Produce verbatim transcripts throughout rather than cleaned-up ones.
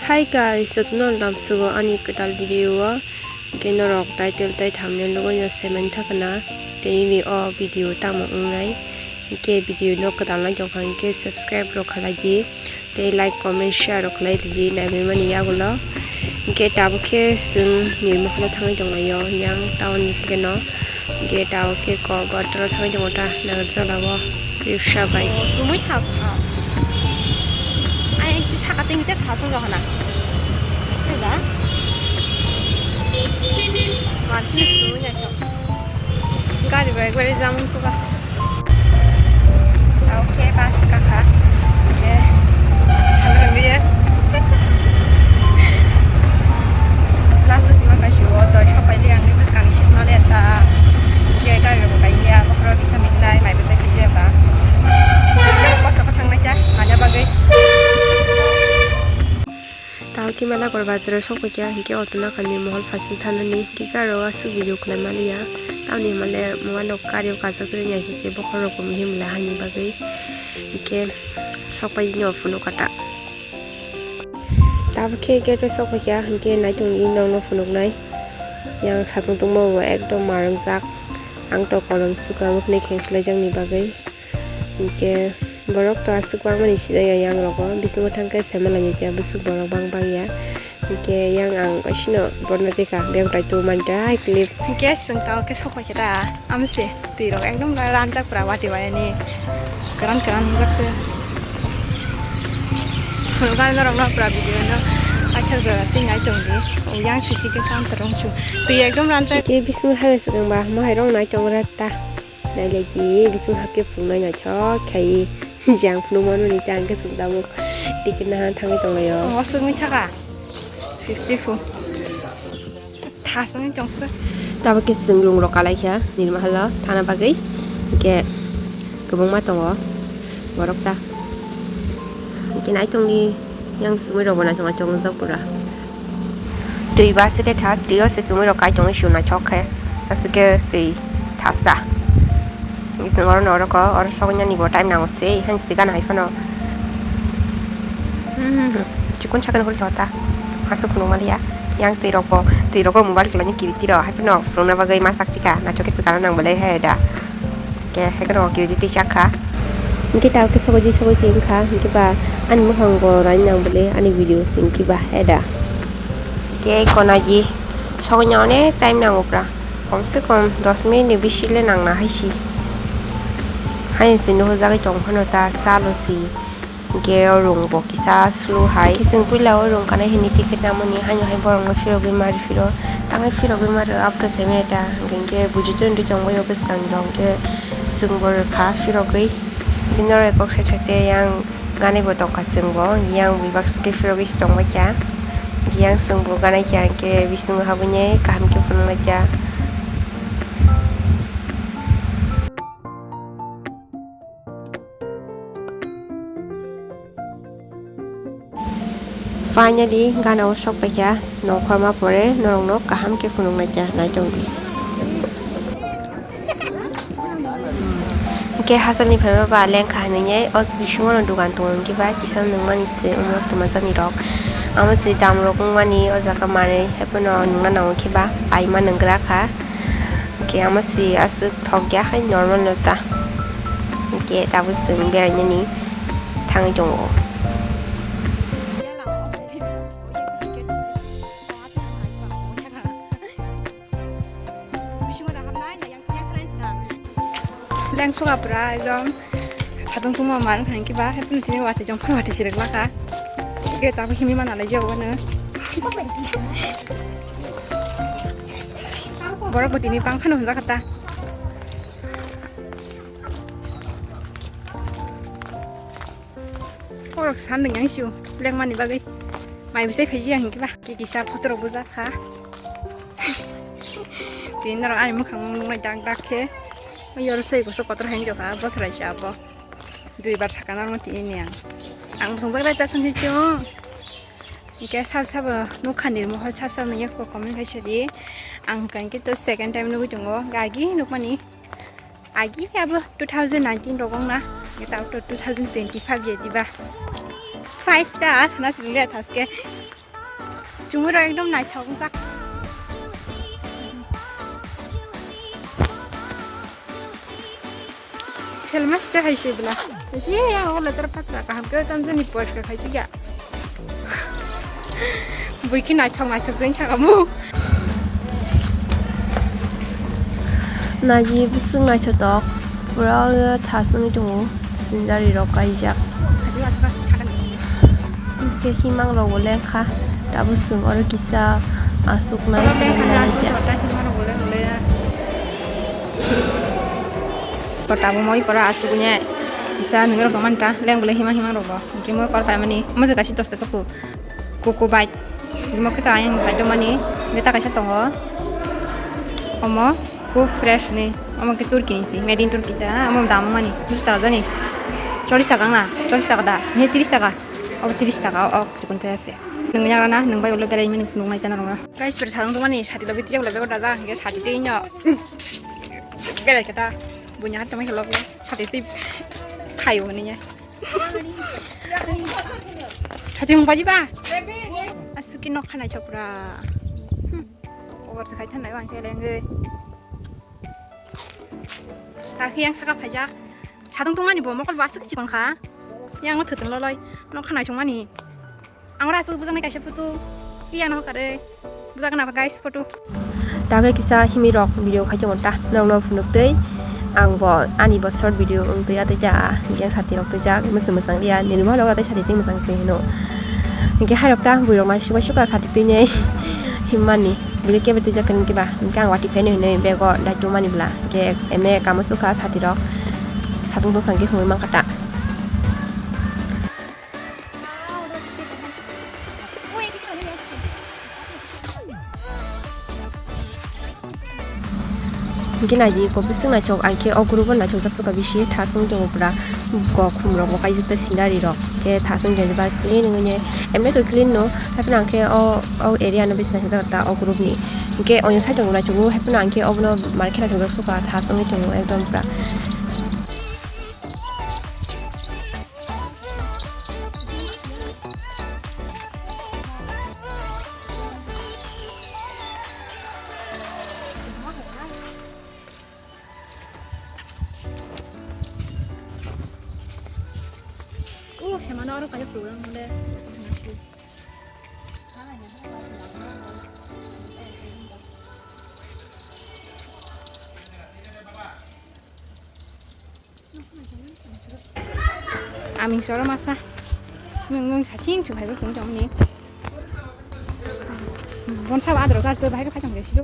Hi guys, jotono lamsugo ani kwtal video o. Hwnkhe norok title tei thumbnail nugwi no saiman thakna tini ni o video tamo wngnai. Hwnkhe video no kwtal nai tongkha hwnkhe subscribe rok khlai di tei like, comment, share rok khlai di naiwi mani yagulo. Hwnkhe tabuk khe chwng nirmokolo thangwi tonglaio yang town ni hwnkhe no. Gate o khe kokborok thangwi tongo ta Nagarjala o riksa bai. Sumui thas thas. Ai, saka tingwi ta thas wng rok hana. Tei ba? Martin sumui naithok. Gari bai gari jam wng suka. Tao khe bus kakha. Khe thangwi ya. Last sima kaisio to sopai di ang bwskang sitma le ta. Khe gari rok kai ya bokhoro kisa mingnai mai bwsai khe ba. Kosto kha thangnai kha manya bagwi. Tao khe mela kor bazar o sok paikha hwnkhe auto nakha ni mohol phasing thanani hwnkhe gari rok aswk video khlai maliya. Tamoni hwnba le mobile rok gari o kajak rwya hwnkhe bokhorok bo muihi mela haini bagwi hwnkhe sok pai no phunuk kha ta. Tabuk khe gate o sok paikha hwnkhe naitung di nokno phunuknai. Yang satung tungma bo ekdom marwngjak. Ang to kolom suka moknwi khe swlaijakni bagwi. Hwnkhe borok to aswk bangmani sijak ya yang rogo. Bisingo thangkhe saimanlaiya bwswk borok bang bangya. Hwnkhe yang ang oisino borno teka bag tai tu manta clip. Hwnkhe chwng tao khe sok paikha ta. Amse twi rok ekdom ranjak pura wati bai ani. Kwran kwran jak te. Phunuknai norok no pura video no paithak jora twi nai tong di. O yang siki khe counter rong chu. Twi ekdom ranjak. Hwnkhe bisingo hai se wngba mohai rok nai tong ra ta. Nai lai di bisingo hap khe phunuknai naithok khai. Jang phunukmano ni ta hwnkhe chwng tabuk ticket naha thangwi tonglaio. O swngwi thaka. Fifty four. Thaswngwi tongkha. Tabuk khe chwng lungrok kalaikha nirmahalo thana bagwi. Hwnkhe kwbangma tongo borok ta. Hwnkhe naitongdi yang swngwi rokbo naithok naithok wngjak pura. Twi ba se khe thas, twi o se swngwi rok kai tongwi sio naithok khe. Aswk khe twi thas ta. Hwnkhe chwng oro no oro kok, oro soknani bo time nango se, hai se gana hai phano. Hmm, chikon sakhe no hori thota. Aswk phunuk maliya. Yang twi rok bo, twi rok bo mobile kwlaini kiriti rok, hai phano phunukna bagwi ma sak tika, naithok khe swkang nang bolai hai da. Hwnkhe hai kheno kiriti twi chak kha. Hwnkhe ta khe sogwi twi sogwi twi wngkha, hwnkhe ba ani mwkhang bo nai nang bolai ani video se hwnkhe ba hai da. Hwnkhe gona di sogwina onek time nango pura. Kom se kom dos minute ni bisi le nangna hai si. Hai se nuhujagwi tong phano ta chalo si. Hwnkhe o rung bo kisa slow hai. Hwnkhe chwng puila o rung kanai hwnwi ticket namani haino hai borokno phirogwi mari phiro. Tangwi phirogwi mari aboni sai mani ta. Hwnkhe buji tongwi tongbaio bwskang rok hwnkhe chwng bo rwkha phirogwi. Bini oro kok side side yang ganai bo tongkha chwng bo. Yang bui baksa khe phirogwi se tongbaikha. Yang chwng bo ganai kha hwnkhe bisingo habwini kaham khe phunuknai kha. Finally, gana o sok paikha, nongkhorma pore norokno kaham khe phunuknai kha, naitongdi. Hwnkhe hachal ni phaima ba lengkha hinwi, o bisingo no dugan tongo, hwnkhe ba kisa nungmani se omo twmajani rok. Amo se dam rok wngmani o jaga manwi, haiphano nungna nango khe ba paima nungwra kha. Hwnkhe amo se aswk thok ya hai normal no ta. Hwnkhe tabuk chwng berainani thangwi tongo. Lengsuka pura ekdom satung tungma mar wngkha hwnkhe ba, haiphano tini watwi jong phano watwi sirwk lakha. Hwnkhe tabuk himwi mana lai jagao no. Borok bo tini bang phano hwnjakha ta. Borok sandwk yang sio lengmani bagwi. Mai bwsai phaiji ya hwnkhe ba. Khe kisa photo rok bujak kha. Tini norok ani mwkhang nuknai dak dak khe. Yoro sei koso kotor hai wngkha bothor hai se abo. Duibar saka norok tini ni ang. Ang bwsajak lai ta sansi chwng. Hwnkhe sab sabo nukha nirmahal sab sabo nungya kho comment khai sadi. Ang hwnkha hwnkhe to second time nugwi tongo. Agi nukmani. Agi abo two thousand nineteen rok wngna. Hwnkhe tabuk to two thousand twenty-five ya diba. Five ta sana sirung le thaske. Chumui rok ekdom naithok wngkha. Selma sisa hai se bla. Sisi ya, o letter patra kaham ke tam jani post ka khai chiga. Bui ki naithok naithok jeng chaka mu. Nagi bising naithotok. Pura thasung tongo. Sinjari rok kaijak. Hadi asra thakani. Hingke himang rok bo lengkha, tabuk chwng oro kisa aswknai. Kota bo moi pora aswknai, kisa nwngrok tongmani ta, leng bole hima himang rok bo, hingke moi kor paimani, omo je kaisa dosta toku, coco bite, omo khe ta ayang bite mani, hingke ta kaisa tongo, omo khe fresh ni, omo khe Turkey ni si, made in Turkey ta, omo dam mani, bish taka jani, chollish taka wngna, chollish taka da, ni trish taka. Obo trish taka o, o chikon tei ase. Nwng yagra na, nwng bai ulo berai mani phunuk nai tana rwngna. Guys, ber sadong tongmani sati logi tiyok logi gota ja, hingke sati tei no. Berai kata, bunya hat tamai khe lok lok, sati tei khayo hwnwi ya. Sati mung baji ba? Aswk khe nok khanai chopra. Hmm. Over se khai thanai bang khe lengwi. Takhe yang saka phaijak. Sadong tongmani bo mokol bo aswk chikon kha. Yang o thwtwng loloi. Nok khanai chongmani. Ang ora aswk bujaknai kaisa photo. Iya no kare. Bujakna ba guys photo. Takhe kisa himi rok video khai tongo ta. Norok no phunuk tei. Ang bo ani bo short video wng twi atwi ta. Yang sati rok twijak. Mwsang mwsang liya. Nini bo logo tei sati twi mwsang se hino. Hingke hai rok ta bui rok nai suka suka sati twi nei. Himmani. Bini kebo twijak kani kiba, hingke ang watwi pheno hinui bego daitu mani bwla, hingke eme kamo sukha satirok, satung tongkha hingke hwnwi mankha ta. Hingke naidi kok bising naithok, ang khe o group o naithokjak sukha bisi thasung tongo pura, kok khum rok bo kaijak ta scenery rok, hingke thasung tongo ba clean wngwi emne to clean no, hapheno ang khe o. O area no bisi naithokjak ta o group ni. Hingke oino side rok naithogo, haiphano ang khe obono markhe naithokjak sukha, thas wngwi tongo ekdom pura. Oh, hemano aro kaisa program hole. Aming soro masa. Mung mung sasing chu phaibo kung tongni. Bon sabo adro kar so bahai ka phai tong de sido.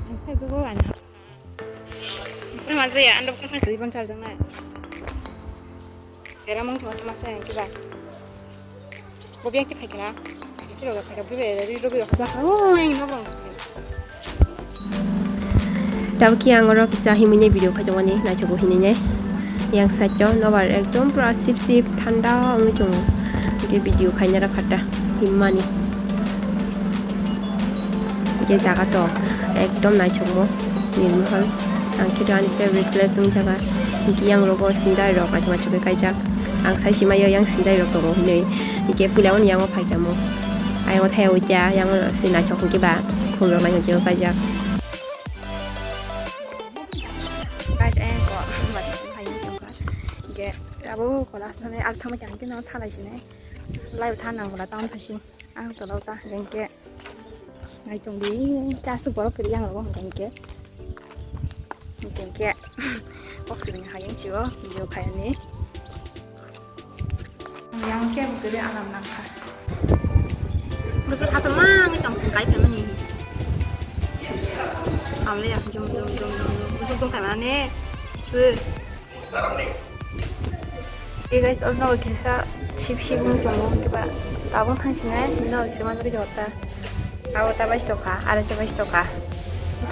Ang phai go ani. Oi ma jaya, ando bukhang phai sui bon char jang nai. Era mung thwa ma sa yang kiba. Bo biang ti phai kena. Ti ro phai ka bri be ri ro bi ka sa. Oh, yang no bang. Tabuk ki ang oro kisa himui ni video khai tongmani naithogo hinui nai. Yang side o nobar ekdom pura sip sip thanda wngwi tongo. Hingke video khaina rok kha ta himmani. Hingke jaga to ekdom naithokmo nirmohol. Ang khe to ani favorite place wng jaga. Hingke yang rogo sindai rok achuk achuk khe kaijak. Ang sai simaio yang sindai rok tongo hinui. Hingke puila oni yango phaikha mo. Ayang thaya uja yang se naithok hingke ba khum rok naithok khe kaijak. Guys, ayang ko mati phai tongkha. Hingke abo kolas nani al thangma tang khe no thalai sinai. Lai thanang wala town phai sing. Ang tolok ta hingke. Nai tong di, ta aswk borok kwrwi yang rogo hwnkha hinkhe. Hinkhe hinkhe kok swrwngni hayung chio video khaiyani. Yang khe bo kwrwi alam nangkha. Bwswk hasalma wngwi tong swng kai phaimani. Amle ya jum jum jum jum jum. Bwswk jum khaimani. Sw. Hey guys, oro no kisa sip sip wng tongo, kiba tabuk thang sinai, no kisa manjak jota. Abo ta bai stoka, aro ta bai stoka.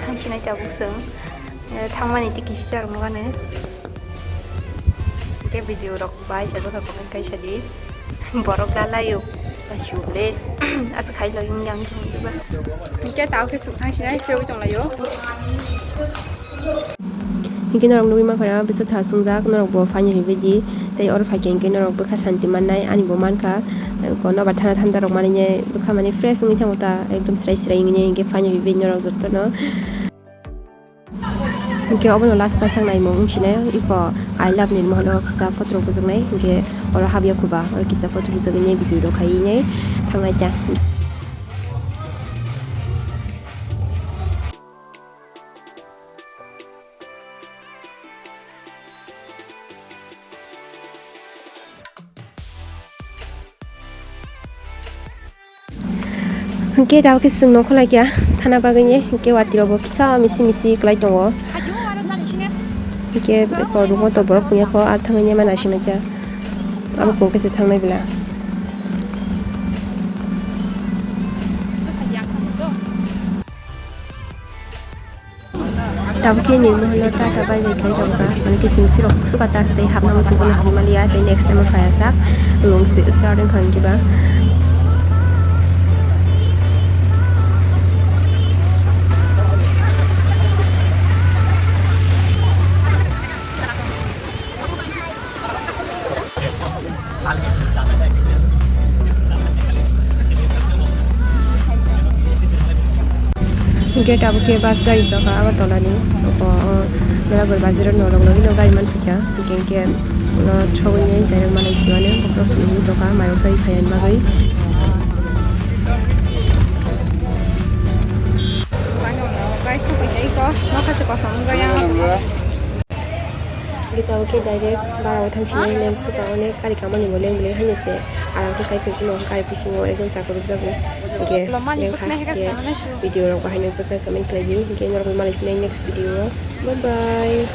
Thang sinai tabuk sung. Eh, thangmani tiki si char mo gane. Ke video rok bai sa jota pakai kai sadi. Borok lalai yo. Asuk le. Asa khai lo yung yang jung ba. Ke tau ke sung thang sinai, ke tong la yo. Hinkhe norok nugwi mankha na bwswk thaswngjak, norok bo phaini rwbaidi tei oro phaikhe hinkhe norok bwkha santi mannai, ani bo mankha. Ko nobar thana thanda rok mani bwkha mani fresh wngwi thango ta, ekdom srai srai wngwi hinkhe phainai bini norok jotono. Hinkhe obono last paithak naimung wng sinai, iko I love Nirmohon o kisa photo rok bwjaknai, hinkhe oro habya khuba oro kisa photo bwjagwi video rok khaiwi nai thangnai ta. Hwnkhe tabuk khe chwng nokho laikha thana bagwi, hwnkhe watwi rokbo kisa misi misi kwlai tongo. Hwnkhe eko room o to borok wngya kho, ar thangwi mano aswk nai kha. Abo kung khe se thangnai bwla. Tabuk khe Nirmohon no tata bye bye khai tabuk kha. Mane kising phirok suka ta tei hapna muchung kono habwi maliya tei next time o phaiya sak. Lung si starting khan kiba. Hinkhe tabuk khe bus gari tongkha Agartala ni, o, o, Belaguri bazar o norok logino gari manphaikha, hinkhe, hinkhe, o, sogwi direct malai simani, bokhorok simi tongkha, mairok chai phaina bagwi. Gita o khe direct bara o thang sini leng suka onek kari kamani bo leng beleng haino se arang khe kai phuru no kari bisingo ekdom chakha rwk jago. Hinkhe lengkha hinkhe video rok bahai no chakha comment khlai di hinkhe norok malik nai next video o bye bye.